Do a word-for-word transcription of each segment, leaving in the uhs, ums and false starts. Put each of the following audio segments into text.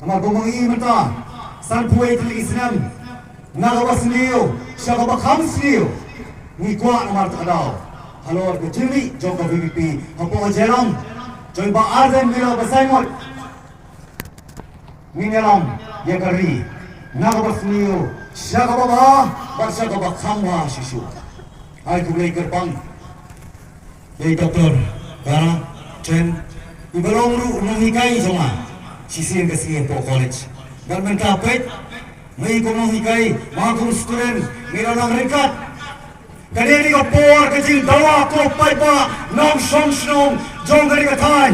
Namar kumba ngi mynta, sanphew wei tylli ki snem, na kaba sniew sha kaba kham sniew, ngi kwah namar kata ka daw halor ka jingmih jong ka V P P hapoh ka jingïalam jong i Bah Ardent Miller Basaiawmoit. Ngin ïalam ïa ka ri na kaba sniew sha kaba bha bad sha kaba kham bha shisha. Ai khublei kyrpang ïa i Doctor Kara Chen, iba long ruh u nonghikai jong nga shisien ka sngi hapoh college. Bad mynta peit, ma i kum nonghikai, ma kum student, ngi la nang ryngkat. Kane ka dei ka por ka jingdawa ko paidbah nongshong shnong jong kane ka thaiñ.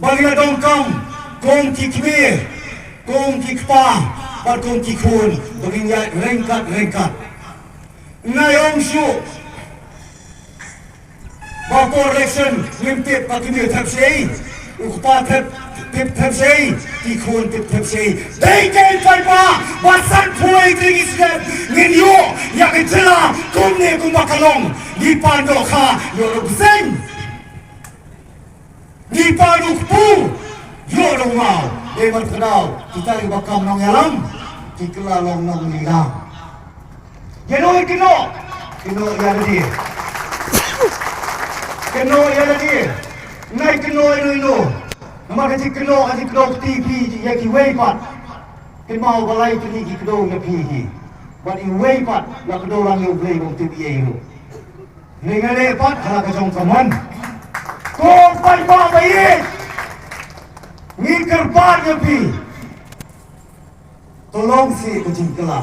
Ba ngi la donkam kum ki kmie, kum ki kpa bad kum ki khun, ba ngin ïaid ryngkat ryngkat. Nga ong shuh ba por election ngim tip ba kmie thep shei, u kpa thep, tip thep shei, ki khun tip thep shei. Dei kein paidbah ba sanphew tylli ki snem ngin ïoh ïa ka jylla kumne kumba ka long. Ngi pan dohkha ïoh ruh bseiñ. Ngi pan u kpu ïoh ruh maw. Dei bad ka daw kita kiba kam nongïalam ki kylla long nonglilam. Ïa no i kynnoh? Kynnoh ïa lade. Kynnoh ïa lade. Ngai kynnoh ïa no ïa no. Namar ka jingkynnoh ka jingkynnoh kti phi ïa kiwei pat. Kynmaw ba lai tylli ki kdew ïa phi hi. Bad iwei pat la kdew lang ïa U Blei ba u tip ïa i ruh. Ngi nga leh pat ha la ka jong ka mon. Ko paidbah ba ïeit, ngi kyrpad ïa phi. To long seh ka jingkylla,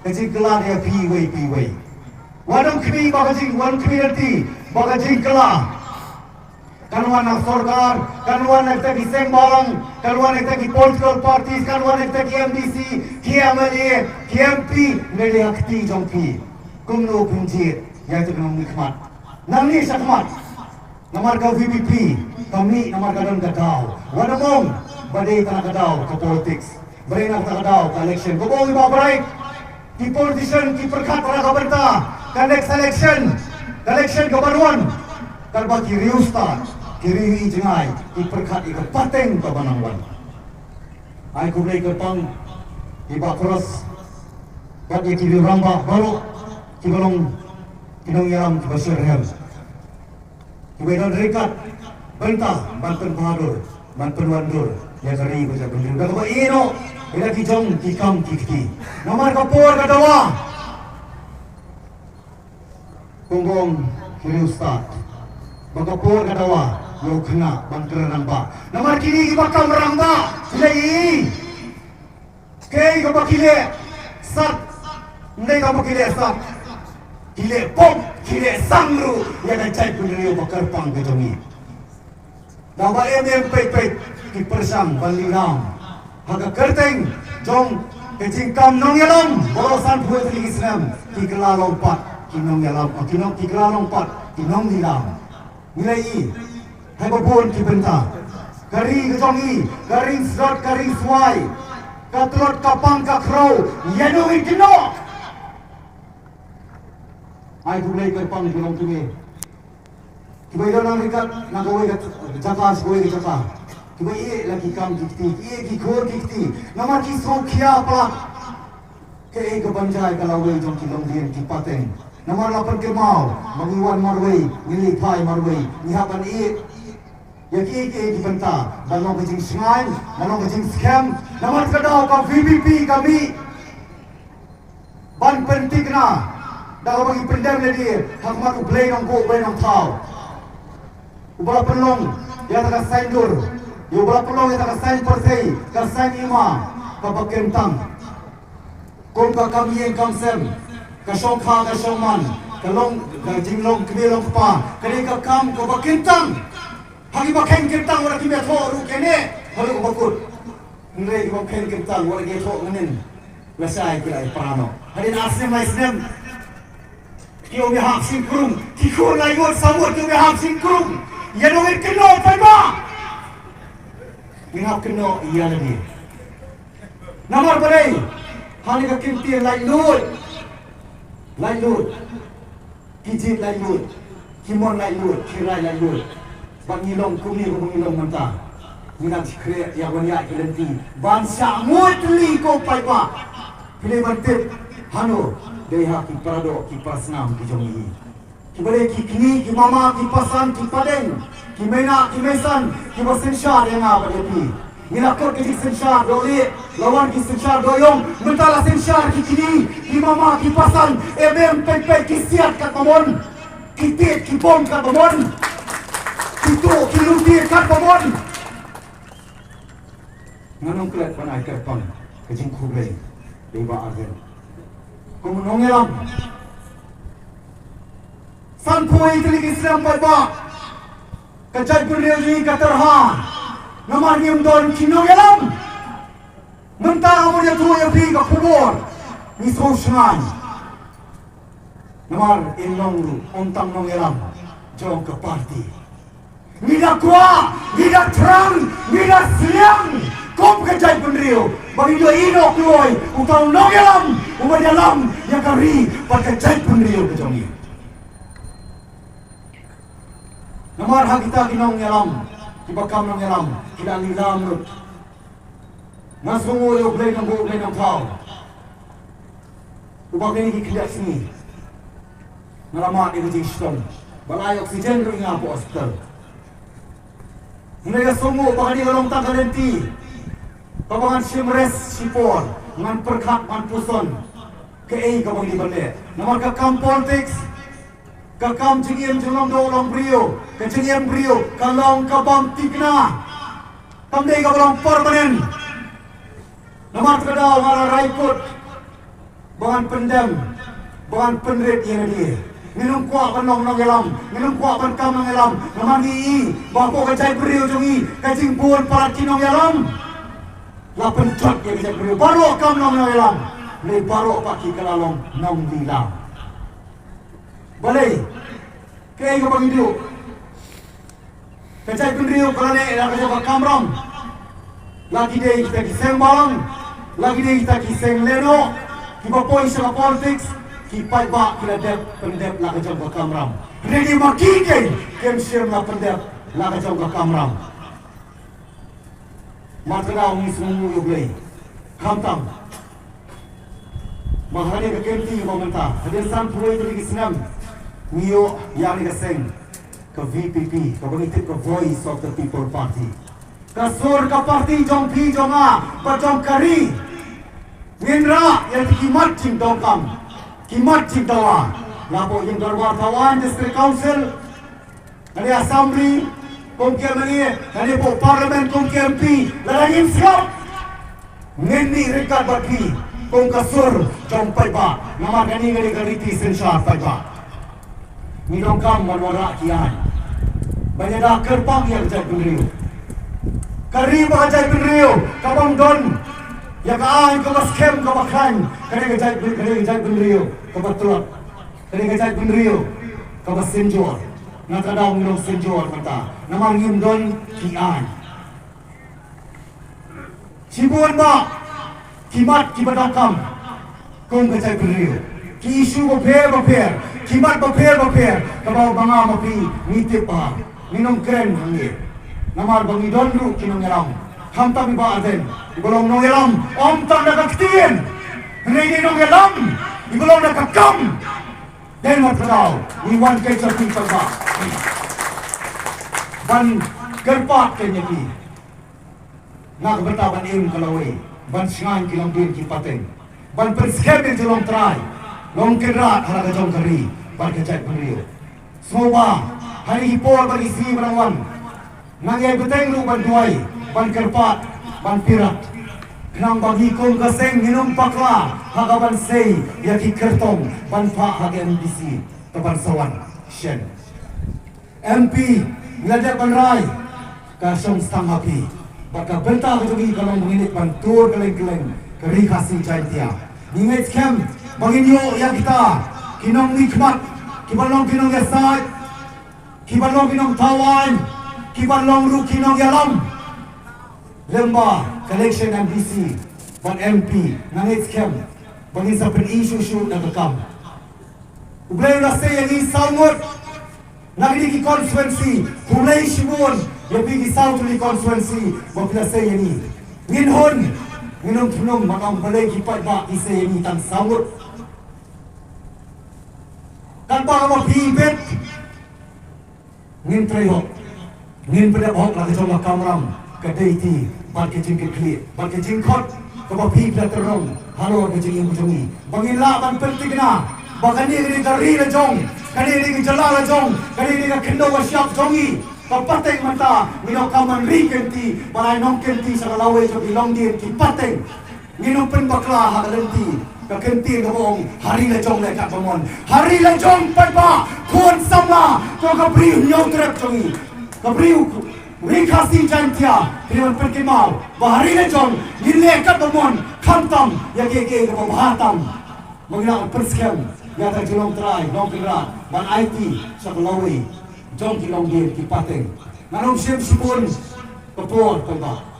ka jingkylla ïa phi iwei pa iwei. Wat ym khmih ba ka jing, wat ym khmih lynti ba ka jingkylla. Kan wan na sorkar, kan wan na kita ki seng balang, kan wan na kita ki political parties, kan wan na kita ki M D C, ki M L A, ki M P, ngi leh ha kti jong phi. Kumno phin jied ïa kita ki nongmihkhmat? Nangne shakhmat. Namar ka V P P ka mih namar ka don ka daw. Wat ym ong ba dei tang ka daw ka politics, ba dei na ka daw ka election. Kumba ong i Bah Bright, ki politician ki pyrkhat tang ka bynta ka next election, ka election kaba wan, katba ki riewstad, ki riew ïing jngai, ki pyrkhat ïa ka pateng kaba nang wan. Ai khublei kyrpang ïa i Bah Cross bad ïa ki riew rangbah baroh kiba long ki nongïalam kiba shitrhem. Kiba don ryngkat bynta ban pynbhadur, ban pynwandur ïa ka ri bad ka jaitbynriew da kaba ïehnoh ïa la ki jong ki kam ki kti. Namar ka por ka dawa. Kumba ong ki riewstad, ba ka por ka dawa ïa u khynnah ban kren rangbah. Namar kine kiba kam rangbah ki la ïohi. Kaei kaba ki leh sat, ym dei kaba ki leh sat, ki leh pop, ki leh sang ruh ïa ka jaitbynriew ba kyrpang ka jong ngi. Da ba em em peit peit ki pyrshang ban lilam ha ka kyrteng jong ka jingkam nongïalam baroh sanphew tylli ki snem, ki kylla long pat ki nongïalam, ki nong, ki kylla long pat ki nonglilam. Ngi la ïohi ha ba bun ki bynta. Ka ri ka jong ngi ka ring slot ka ring swai, ka tlot ka pang ka khrew, ïa no ngin kynnoh? Ai khublei kyrpang ki longkmie kiba ïadon nang ryngkat na kawei ka jaka sha kawei ka jaka, kiba ïeh la ki kam ki kti, ki ïeh ki khur ki kti, namar ki sngewkhia palat. Kaei ka ban jia ïa ka lawei jong ki longdien ki pateng? Namar la pynkynmaw ba ngi wan marwei, ngi leit phai marwei, ngi hap ban ïeh ïa kiei kiei ki bynta ban long ka jingshngaiñ, ban long ka jingskhem. Namar ka daw ka V P P ka mih ban pynthikna da kaba ngi pyndem lade ha khmat U Blei Nongbuh Blei Nongthaw, uba la pynlong ïa ka saiñdur, ïa uba la pynlong ïa ka saiñ pyrthei, ka saiñ ima, kaba kyntang. Kum ka kam ïing kam sem, ka shongkha ka shongman, ka long, ka jinglong kmie long kpa, ka dei ka kam kaba kyntang. Ha kiba kheiñ kyntang wat la kim ïathoh ruh kine, ha ruh kaba kut. Hynrei kiba kheiñ kyntang wat la kim ïathoh mynnin, lashai ki la ïapra noh. Hadien ar snem lai snem ki ong ïa hap shynrut, ki khun lai ngut saw ngut ki ong ïa hap shynrut. Ïa no ngin kynnoh paidbah? Ngin hap kynnoh ïa lade. Namar balei? Ha kane ka kyntien laitluid. Laitluid. Ki jied laitluid. Ki mon laitluid. Ki rai laitluid. Bad ngi long kumne kumba ngi long mynta. Ngi nang shikre ïa wan ïa ki lynti ban shah ngoi tylli ko paidbah. Phi leh ban tip hano dei ha ki paradoh ki parasnam ki jong ngi. Ki ba dei ki kñi, ki mama, ki pasan, ki padeng, ki mei na, ki mei san, ki ba synshar ïa nga bad ïa phi. Ngi la kut ki jingsynshar doh lieh, la wan ki synshar doh ïong, mynta la synshar ki kñi, ki mama, ki pasan, em em peit peit ki siat kat ba mon, ki tied ki bom kat ba mon, ki tuh ki lynti kat ba mon. Nga nang klet ban ai kyrpang ka jingkhublei ïa i Bah Ardent. Kum u nongïalam sanphew tylli ki snem paidbah, ka jaitbynriew jong ngi ka tyrha namar ngim don ki nongïalam. Mynta nga bun ïathuh ïa phi ka khubor, ngi sngewshngaiñ. Namar in long ruh ym tang nongïalam jong ka party. Ngi da kwah, ngi da thrang, ngi da sliang kum ka jaitbynriew ba ngin ïoh ïehnoh kloi uta u nongïalam uba ïalam ïa ka ri bad ka jaitbynriew ka jong ngi. Namar ha kita ki nongïalam, kiba kam nongïalam, ki la lilam lut. Nga sngewnguh ïa U Blei Nongbuh, U Blei Nongthaw, uba kine ki khyndiat sngi nga la mad ïa ka jingshitom, ba la ai oxygen ruh ïa nga hapoh hospital. Hynrei nga sngewnguh ba ka dei ka long tang ka lynti kaba ngan shim rest shipor, ngan pyrkhat, ngan puson kaei kaba ngi dei ban leh. Namar ka kam politics, ka kam jingim jong u nongdoh u nongbriew, ka jingim briew ka long ka bym thikna. Kam dei kaba long permanent. Namar kata ka daw nga la rai kut ba ngan pyndem, ba ngan pynrit ïa lade. Ngim kwah ban long nongïalam, ngim kwah ban kam nongïalam. Namar ngi i ba hapoh ka jaitbynriew jong ngi ka jingbun palat ki nongïalam la pynjot ïa ka jaitbynriew. Baroh kam long nongïalam, hynrei baroh pat ki ka la long nonglilam. Balei? Kaei kaba ngi duh? Ka jaitbynriew ka la leh la ka jong ka kamram. La ki dei kita ki seng balang, la ki dei kita ki seng lehnoh, kiba poi sha ka politics, ki paidbah ki la dep pyndep la ka jong ka kamram. Hynrei ma ki keiñ kim shym la pyndep la ka jong ka kamram. Namar kata ka daw ngi sngewnguh ïa U Blei. Khamtam ba ha kane ka kynti ba mynta, hadien sanphew tylli ki snem, ngi ïoh ïa kane ka seng, ka V P P, kaba ngi tip ka Voice of the People Party. Ka sur ka party jong phi jong nga bad jong ka ri. Ngin rah ïa ki mat jingdonkam, ki mat jingdawa, la hapoh ïing dorbar thaw aiñ, District Council, kane assembly kum ki MLA, kane hapoh parliament kum ki MP, lada ngim sngap, ngin mih ryngkat bad phi kum ka sur jong paidbah. Namar kane ka dei ka riti synshar paidbah. Ngi donkam ban wanrah ki aiñ ban ïada kyrpang ïa ka jaitbynriew. Ka ri bad ka jaitbynriew ka bym don ïa ka aiñ kaba skhem kaba khlaiñ, ka dei ka jaitbyn, ka dei ka jaitbynriew kaba tlot. Ka dei ka jaitbynriew kaba synjor. Nga ka daw ngi long synjor mynta namar ngim don ki aiñ. Shibun bah ki mat kiba donkam kum ka jaitbynriew. Ki issue bapher bapher, ki mat bapher bapher, kaba ma nga ma phi ngi tip ba ngin ym kren hangne. Namar ba ngi don ruh ki nongïalam. Khamtam i Bah Ardent iba long nongïalam ym tang da ka ktien, hynrei i nongïalam iba long da ka kam. Dei namar kata ka daw ngi wan keiñ sha phi paidbah ban kyrpad keiñ ïa phi. Na ka bynta ban im ka lawei, ban shngaiñ ki longdien ki pateng, ban pynskhem ïa ka jinglong trai long kynrad ha la ka jong ka ri bad ka jaitbynriew. Sngewbha ha kine ki por bad ki sngi ba dang wan, nang ïai bteng ruh ban duwai, ban kyrpad, ban pyrkhat, khnang ba ngi kum ka seng ngin ym bakla ha ka ban sei ïa ki kyrtong ban phah ha ka MDC ka ban sa wan shen. MP, ngi la dep ban rai, ka shong tang ha phi. Bad ka bynta ka jong ngi ka long ba ngin leit ban tur kylleng kylleng ka Ri Khasi Jaiñtia. Ngi ngeit skhem ba ngin ïoh ïa kita ki nongmihkhmat, kiba long ki nongïasaid, kiba long ki nongthaw aiñ, kiba long ruh ki nongïalam. Lem bad ka election MDC bad MP, nga ngeit skhem ba ngin sa pyni shuh shuh da ka kam. U Blei u la sei ïa ngi saw ngut na kine ki constituency. Khublei shibun ïa phi ki saw tylli constituency ba phi la sei ïa ngi. Ngin hun, ngin ym thnum, ban ong balei ki paidbah ki sei ïa ngi tang saw ngut. Katba kaba phi bit, ngin trei hok, ngin pyndep hok la ka jong ka kamram, ka dei ti bad ka jingkitkhlieh bad ka jingkhot kaba phi phi la tyrong halor ka jingim ka jong ngi, ba ngin lah ban pynthikna ba kane ka dei ka ri la jong, kane ka dei ka jylla la jong, kane ka dei ka khyndew ka shyiap jong ngi. Ka pateng mynta ngi donkam ban ri kynti, ban ai nongkynti sha ka lawei jong ki longdien ki pateng. Ngin ym pynbakla ha ka lynti ka kyntien kaba ong, ha ri la jong leh katba mon. Ha ri la jong paidbah, khun samla, ko ka briew Hynñiewtrep jong ngi, ka briew ri Khasi Jaiñtia, phi dei ban pynkynmaw ba ha ri la jong ngin leh katba mon, khamtam ïa kiei kiei kaba bha tam. Ba ngin lah ban pynskhem ïa ka jinglong trai Nongkynrad ban aiti sha ka lawei jong ki longdien ki pateng. Ngan ym shim shibun ka por paidbah.